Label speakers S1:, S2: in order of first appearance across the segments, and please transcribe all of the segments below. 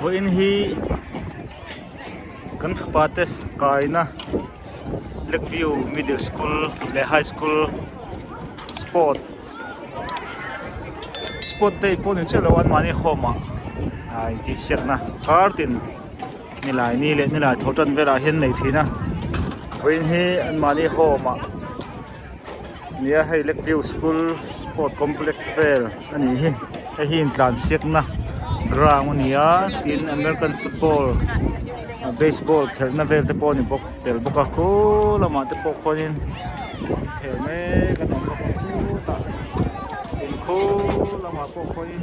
S1: Vawiin hi kan fapa te kaina Lakeview Middle School leh High School sport sport day pawh ni chiah lo an mahni home ah ah intihsiakna kar tin nilai ni leh nilai tho tan velah hian nei thin a vawiin hi an mahni home ah nia hei Lakeview School Sport Complex vel a nih hi hei hi intlansiakna ground a ni a tin American football baseball khelhna vel te pawh a ni bawk tel bawk a khu lamah te pawh khuanin inkhel mek an awm bawk a khutah tin khu lamah pawh khuanin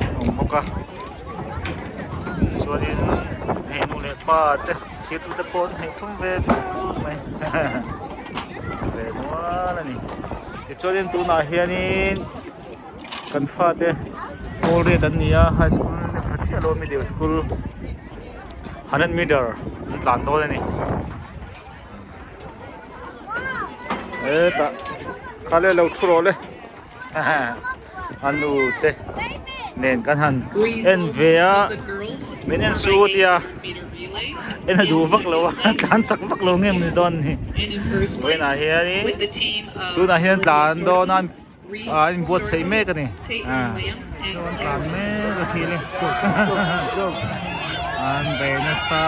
S1: an awm bawk a chuanin hei nu leh pa te thil te pawh an hneih thum ve viau mai ve nual a ni tichuanin tunah hianin kan fate pawl riat an ni a high school ni pha chiah lo middle school 100 meter an tlan dawn a ni hetah kha le lo thu rawh le a nu te nen kan han en ve a min en su a tia en a duh vak lo a tlan chak vak lo nge maw ni dawn ni vawiinah hianin tunah hian tlan dawn a. Ah an inbuatsaih mek a ni ah chuan tlan mek a thil e an bei nasa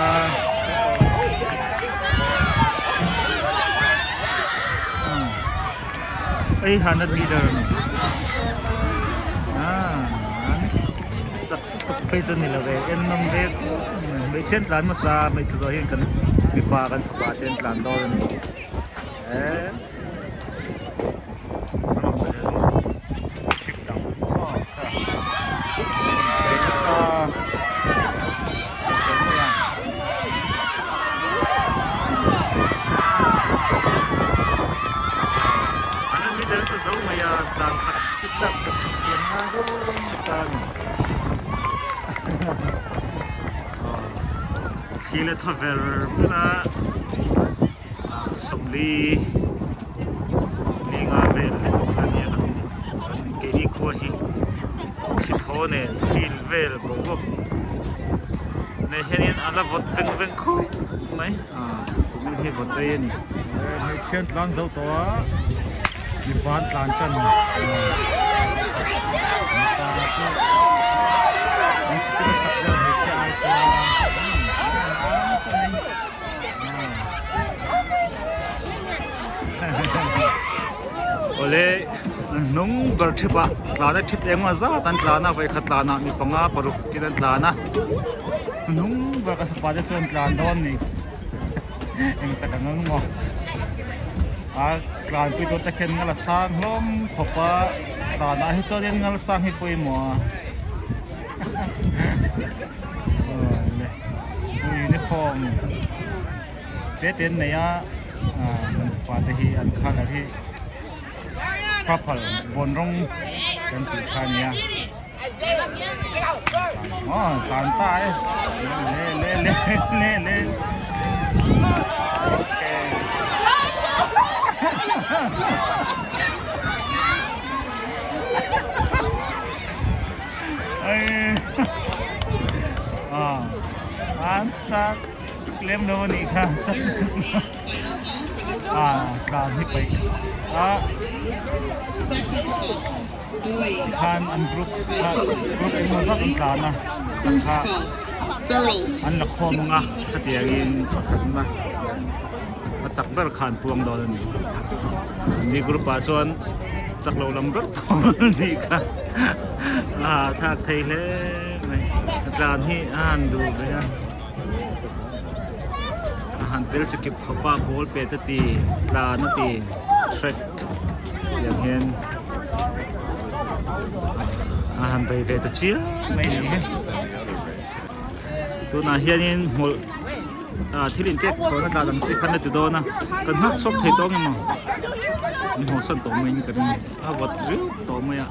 S1: ei han a leader a ni ah an chak tuk phei chu ni lo ve en nawm ve khawp mai hmeichhe an tlan hmasa hmeichhe zawh hian kan mipa kan fapa te an tlan dawn a ni eh. Thli leh thaw ver ber a. 40 linga vel a ni a kan keini khua hi thli thaw nen field vel boruak nen hianin a la vawt veng veng khawp mai ah kumin hi vawt rei a ni hmeichhia an tlan zo tawh a mipa an tlan tan mipa chu an sikul a chak deuh hmeichhia ai chuan nasa mai. Awle hnung ber thip ah tlan a thip eng emaw zat an tlan a vawikhat tlan ah mi panga paruk tin an tlan a hnung ber ka fapa te chuan tlan dawn ni eng tak ang ang maw a tlan pui tur te khian ngal a sang hlawm khawp a tlan ah hi chuan in ngal sang hi pawimawh a. Awle school uniform te te an nei a ah mipa te hi an colour hi purple bawn rawng kan tih kha a nia aw tlan ta e le le le le le okay. An chak lem lo a nih kha chak lutuk lo a tlan hi paih a khan an group kha group engemaw zat an tlan a kha an la khawm ang a khatiangin pakhatna a chak ber kha an puang dawn a ni ni group ah chuan chak lo lam ber pawh a nih kha a thlak thei hle mai a tlan hi a han duh ve a a han tel chi kip khawp a ball pet a ti tlan a ti track tiang hian a han bei ve ta chiam mai a ni hi tunah hianin hmawlh ah thil inpek chhuahna tla dang chi khan a ti dawn a kan nghak chhuak thei tawng emaw an haw san tawh mai in ka ring a vawt riau tawh mai a.